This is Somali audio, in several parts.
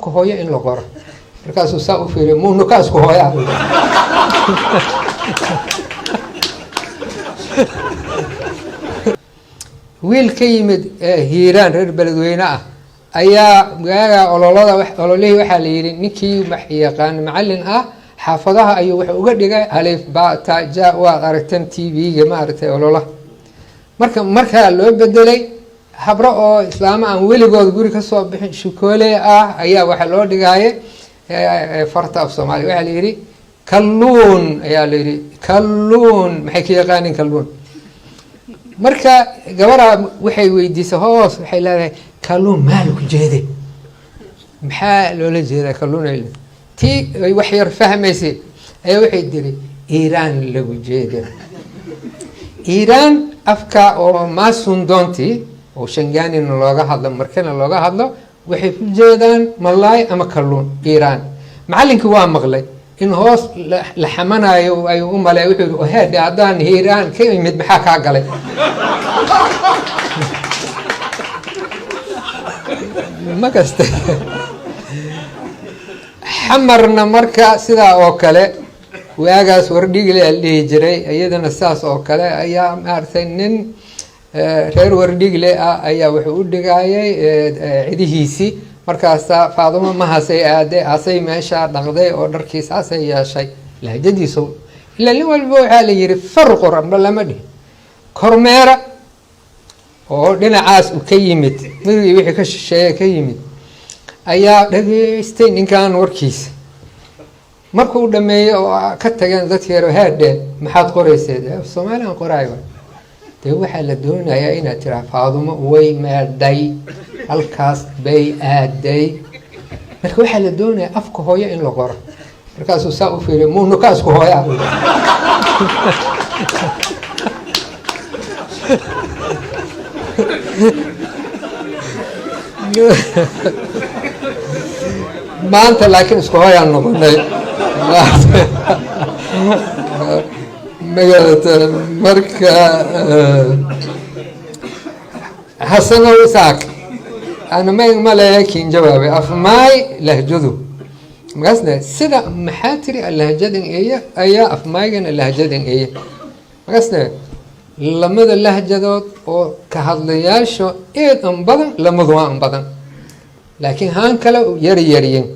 Afka hooyo in la qoro. Markaasuu saa u fiiriyo, "Muunuka isku hooyaa?" Wiil ka yimid Hiiraan, reer Beledweyne ah, ayaa waagaa ololada, ololihii waxaa la yidhi ninkii wax yaqaan macalin ah xaafadaha ayuu wuxuu uga dhigay alif ba ta ja. Waad aragteen TV-ga, maaragtay, ololaha. Marka markaa loo bedelay habro oo islaamo aan weligood guri kasoo bixin, shukoole ah, ayaa waxaa loo dhigaaye farta af Soomaaliya. Waxaa la yidhi "kalluun" ayaa la yidhi. Kalluun maxay ka yaqaanin kalluun? Marka gabadha waxay weydiisay hoos, waxay leedahay, "Kalluun maa lagu jeeday? Maxaa loola jeedaa kalluun?" Ay tii ay wax yar fahmaysay ayaa waxay tiri, "Iiraan lagu jeeda." Iiraan afka oo Maasundonti oo Shangaanina looga hadlo, Markana looga hadlo, waxay ku jeedaan malaay ama kalluun, Iiraan. Macallinkii waa maqlay in hoos la xamanayo ayuu u malay. Wuxuu yihi, "Oheedhe, haddaan Hiiraan ka imid maxaa kaa galay?" Ma kaste. Xamarna marka sidaa oo kale, waagaas Wardhigle la dhihi jiray, iyadana sidaas oo kale ayaa, maaragtay, nin reer Wardhigle ah ayaa wuxuu u dhigaayay cidihiisii. Markaasa Faadumo mahasay aaday, asay meeshaa dhaqday oo dharkii saasay yeeshay lahjadiisu. Ilaa nin walba waxaa la yihi far qoranba lama dhihin. Kormeera oo dhinacaas u ka yimid, midgii wixii ka shisheeye ka yimid, ayaa dhageystay ninkan warkiisa. Markuu dhameeyey oo ka tageen dadki yaro, "Haadheen, maxaad qorayseed?" "Soomaalian qoraayo." "Dee waxaa la doonayaa inaad tiraa Faadumo way meedhay, halkaas bay aaday. Marka waxaa la doonayaa afka hooyo in la qoro." Markaasuu saa u fiiriyo, "Muunuka isku hooyaa?" Maanta laakiin isku hooyaan noqonay, magarata. Marka Hasanow Isaaq, ana ma maleeya kin jawaabay afmaay lahjadu markaasna sida maxaa tiri lahjadan eeya ayaa afmaaygana lahjadan eeya. Markaasna lamada lahjadood oo ka hadlayaasha eed an badan, lamadu waa an badan, laakiin haan kale yari yaryin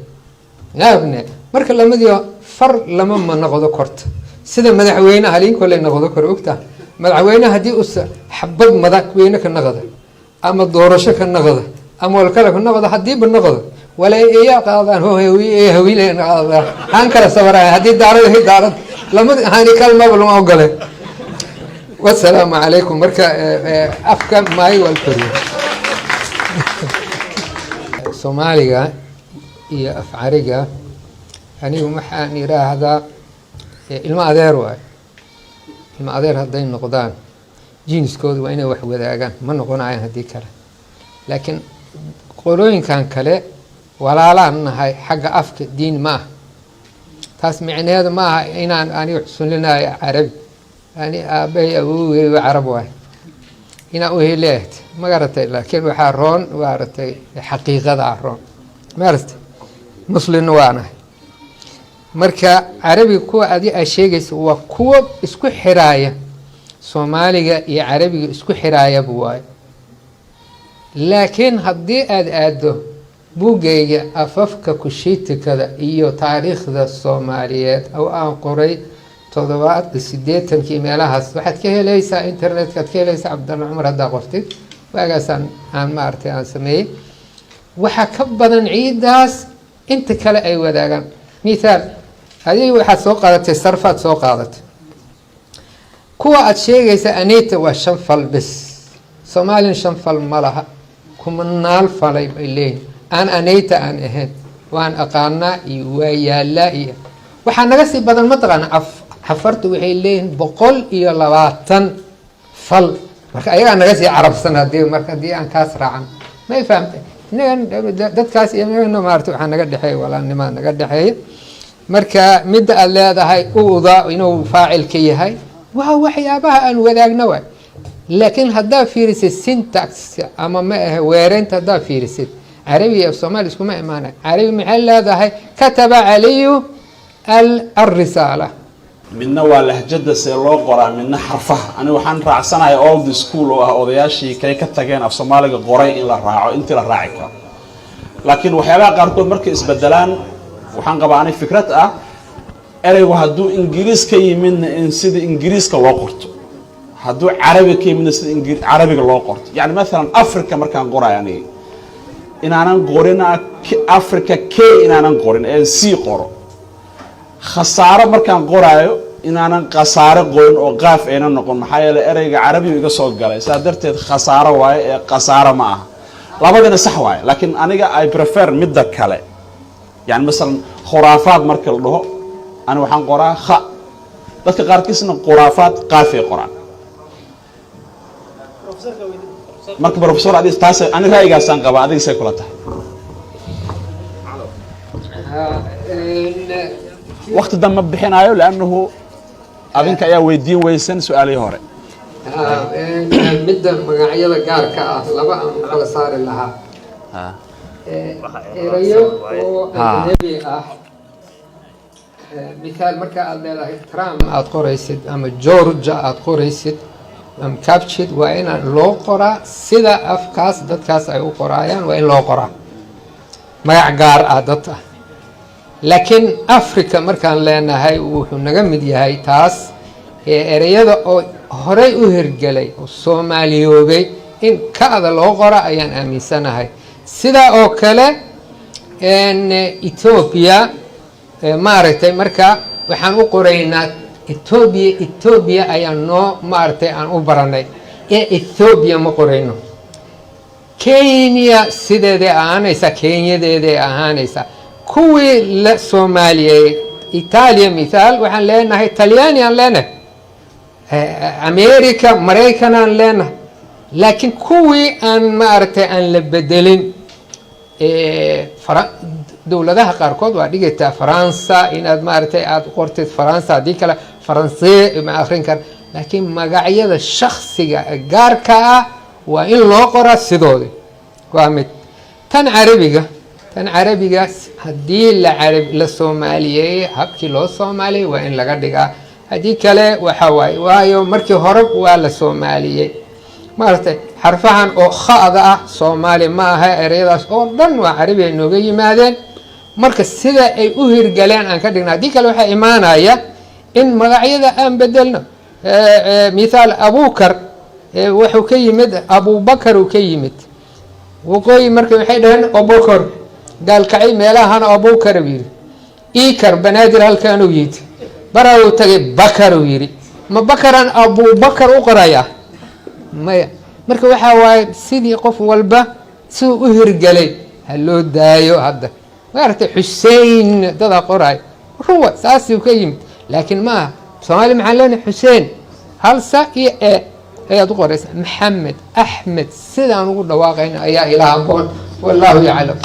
yaabne. Marka lamadii far lama ma noqdo korta sida madaxweyne halin kole noqdo kor ogta. Madaxweyne haddii usa xabad madaxweyne ka noqda ama doorasho ka noqda ama walkale ka noqda, hadiiba noqdo walaa eeyaa qaadaan hawiile qaadaan, haan kala sabaraya haddii daarad daarad lamad hani kalmaba lama ogole. Wasalaamu calaykum. Marka afka maay wal koriyo Soomaaliga iyo afcariga, anigu waxaan yidhaahdaa ilmo adeer waay. Ilmo adeer hadday noqdaan, jiiniskooda waa inay wax wadaagaan, ma noqonayaan haddii kale. Laakiin qolooyinkan kale walaalaan nahay xagga afka, diin ma ah. Taas micneheedu ma aha inaan anigu xusulinayo Carabi. Ani aabbahay awowgey Carab waay, inaan uheleet ma garatay. Laakiin waxaa roon, maaragtay, xaqiiqadaa roon, maaragtay, muslimna waanahay. Marka carabiga kuwa adi aa sheegaysa waa kuwo isku xiraaya Soomaaliga iyo Carabiga, isku xiraayaba waayo. Laakiin haddii aada aado buuggayga Afafka Kushiitikada iyo Taariikhda Soomaaliyeed oo aan qoray toddobaad 80-kii meelahaas, waxaad ka helaysaa internetka, aad ka helaysaa Cabdalla Cumar haddaa qortid. Waagaasaan aan, maaragtay, aan sameeyey. Waxaa ka badan ciiddaas inta kale ay wadaagaan. Mithaal, adiga waxaad soo qaadatay sarfaad soo qaadatay. Kuwa aada sheegaysa anita waa shan fal bis. Soomaalina shan fal ma laha, kumanaal falay bay leeyihin aan anayta aan ahayn, waan aqaanaa iyo waa yaallaa iyo waxaa naga sii badan. Mataqaana, xafartu waxay leeyihiin 120 fal. Marka ayagaa naga sii carabsan hadii marka haddii aan kaas raacan, may fahamtay? Inagan dadkaas iyo inagana, maarata, waxaa naga dhexeeya walaalnimaa naga dhexeeya. Marka midda aada leedahay uda inuu faacilka yahay waa waxyaabaha aan wadaagna waay. Laakiin haddaa fiirisid syntax ama ma ahe weereynta, haddaa fiirisid Carabi iyo af Soomaali iskuma imaanay. Carabi maxay leedahay? Kataba Caliyu alrisaala. Midna waa lahjada see loo qoraa, midna xarfaha. Aniga waxaan raacsanahay old school oo ah odayaashii kay ka tageen af Soomaaliga qoray in la raaco intii la raaci karo. Laakiin waxyaabaha qaarkood markay isbedelaan, waxaan qabaa ani fikrad ah ereygu hadduu Ingiriis ka yimidna in sida Ingiriiska loo qorto, hadduu Carabi ka yimidna sida Carabiga loo qorto. Yani maalan Africa markaan qorayo, aniga inaanan qorin Africa k, inaanan qorin ee c qoro. Khasaaro markaan qoraayo, inaanan khasaaro qorin oo qaaf ayna noqon, maxaa yeeley ereyga Carabigu iga soo galay, saa darteed khasaaro waaye ee khasaaro ma aha. Labadina sax waaye, laakiin aniga I prefer midda kale. Yani masalan khuraafaad marka la dhaho, ani waxaan qoraa kha, dadka qaarkiisna khuraafaad qaafay qoraan. Marka professor, adig taas ani ra'yigaasaan qabaa, adiga say kula tahay? Wakti dan ma bixinaayo, liannahu adinka ayaa weydiin weysan su-aalihii hore. Midda magacyada gaarka ah laba aan u kala saari lahaa. Erayo oo ajnabi ah, mithaal marka aad leedahay Trump aad qoraysid ama Georgia aad qoraysid ama captured, waa inaan loo qoraa sida afkaas dadkaas ay u qoraayaan. Waa in loo qoraa magac gaar ah dad ah. Laakiin Africa markaan leenahay, wuxuu naga mid yahay taas ereyada oo horey u hirgelay oo soomaaliyoobay in ka-da loo qora ayaan aaminsanahay. Sidaa oo kale Ethiopia, maaragtay, marka waxaan u qoraynaa Ethiopia. Ethiopia ayaan noo, maaragtay, aan u baranay ee Ethiopia ma qorayno. Kenya sideeday ahaanaysaa, Kenyadeeday ahaanaysaa. Kuwii la soomaaliyey, Italia mithaal, waxaan leenahay Talyaani aan leenahay, America Maraykanaan leenahay. Laakiin kuwii aan, maaragtay, aan la bedelin, dowladaha qaarkood waa dhigataa Faransa inaad, maaragtay, aada qortid Faransa, haddii kale Faransee ma akrin kara. Laakiin magacyada shaksiga gaarka ah waa in loo qoraa sidoodi. Waa mid. Tan carabiga haddii la carab la soomaaliyeeyey, habkii loo soomaaliyey waa in laga dhigaa. Haddii kale waxa waaye, waayo markii hore waa la soomaaliyey, maaragtay, xarfahan oo kha'da ah Soomaali ma aha. Ereyadaas oo dhan waa Carabi ay nooga yimaadeen. Marka sida ay u hirgaleen aan ka dhigna. Haddii kale waxaa imaanaya in magacyada aan bedelno. Mithaal Abukar wuxuu ka yimid, Abubakar uu ka yimid. Waqooyi marka waxay dhaheen Obokor, Gaalkacay meelahana Abukar uu yidhi, Ikar Banaadir halkaanuu yidhi, bara uu tagay Bakar uu yidhi. Ma Bakaran Abubakar u qoraya? Maya. Marka waxaa waaye sidii qof walba siduu u hirgelay ha loo daayo. Hadda maaragtay Xusein dadaa qoraay, ruwa saasuu ka yimid, laakiin ma aha. Soomaaliya maxaan leenahay? Xuseen, halsa iyo e ayaad u qoraysa. Maxamed, Axmed, sidaan ugu dhawaaqayna ayaa ilaa aqoon. Wallaahu yaclam.